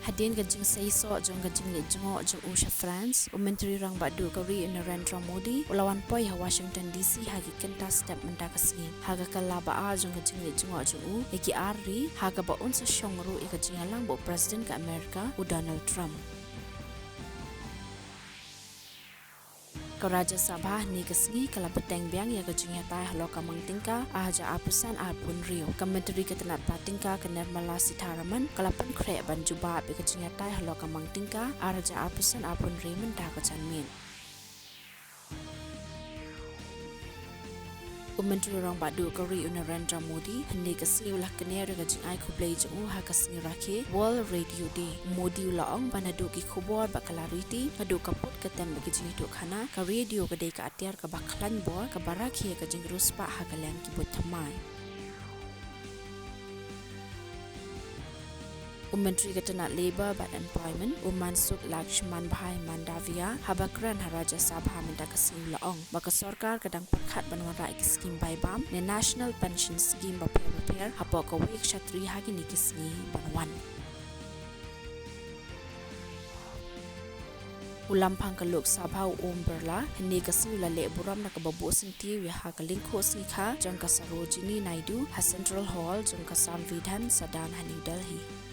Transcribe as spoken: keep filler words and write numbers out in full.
Hadien ka jingseisoh jong ka jingleit jngoh jong u sha France, u Myntri Rangbah Duh ka ri u Narendra Modi u la wan poi ha Washington D C ha ki kynta step mynta ka sngi. Ha ka kylla ba ar jong ka jingleit jngoh jong u ïa ki ar ri, ha kaba un sa shong ruh ïa ka jingïalang bad u President ka America u Donald Trump. Ka Rajya Sabha hynne ka sngi ka la bteng biang ïa ka jingïatai halor ka mang tyngka ar hajar arphew san arphew hynriew. Ka Myntri ka tnat paw tyngka ka Nirmala Sitharaman ka la pynkhreh ban jubab ïa ka jingïatai halor ka mang tyngka ar hajar arphew san arphew hynriew mynta ka janmiet. U Myntri Rangbah Duh ka ri u Narendra Modi hynne ka sngi u la kner ïa ka jingai khublei jong u ha ka sngi rakhe World Radio Day. Modi u la ong ba naduh ki khubor bad ka la riti, naduh ka put ka tem bad ki jingïathuhkhana, ka radio ka dei ka atiar kaba khlaiñ bor kaba rakhe ïa ka jingriewspah ha ka liang ki buit thymmai. U Myntri ka tnat Labour bad Employment, u Mansukh Laxmanbhai Mandaviya, haba kren ha Rajya Sabha mynta ka sngi u la ong ba ka sorkar ka dang pyrkhat ban wanrah ïa ki skim bai bam ne National Pension Scheme bapher bapher hapoh kawei ka shatri ha kine ki sngi ban wan. U Lamphang ka Lok Sabha u Om Birla hynne ka sngi u la leh burom na kaba buh syntiew ïa ha ka lyngkhuh sngi kha jong ka Sarojini Naidu ha Central Hall jong ka Samvidhan Sadan ha New Delhi.